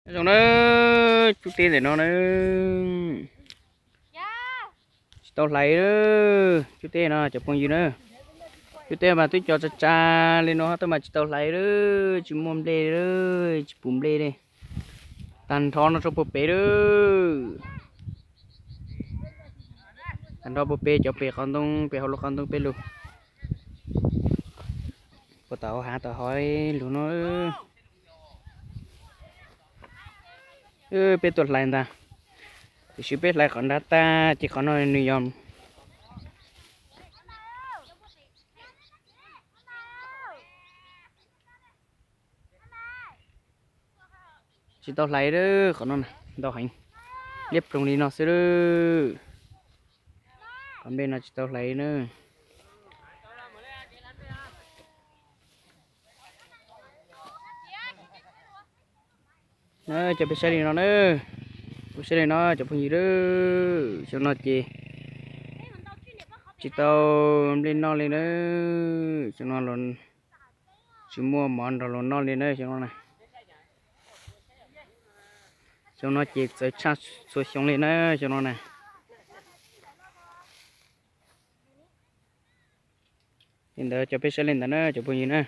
Zoo na, cub teb ntawm no na, tsis tau hlais. Cub teb no cov phooj ywg na, cub teb mas twb cov tsa tsa li no twb mas tsis tau hlais li, tsis muaj nplej li, tsis pum nplej li. Tag nrho no rau puag pem lawm. Tag nrho puag pem cov pem qhov ntoo, pem hauv lub qhov ntoo pem lug. Puag tom hauv hav tom hauv lug no. Peb tuaj hlais ntag, tiam sis peb hlais qhov nrad tag ces qhov no nws yog tsis tau hlais li. Qhov no ntau heev, liab ploog li no xwb lawm. Qhov nplej no tsis tau hlais na. Cov peb saib li no na, peb saib li no cov phooj ywg lawm, xyoo no ces tsis tau nplej noj li na. Xyoo no los tsis muaj mov nrog luag noj li na xyoo no na. Xyoo no ces txawv tshaj txhua xyoo li na xyoo no na. Li ntawd cov peb saib li ntawd na cov phooj ywg na.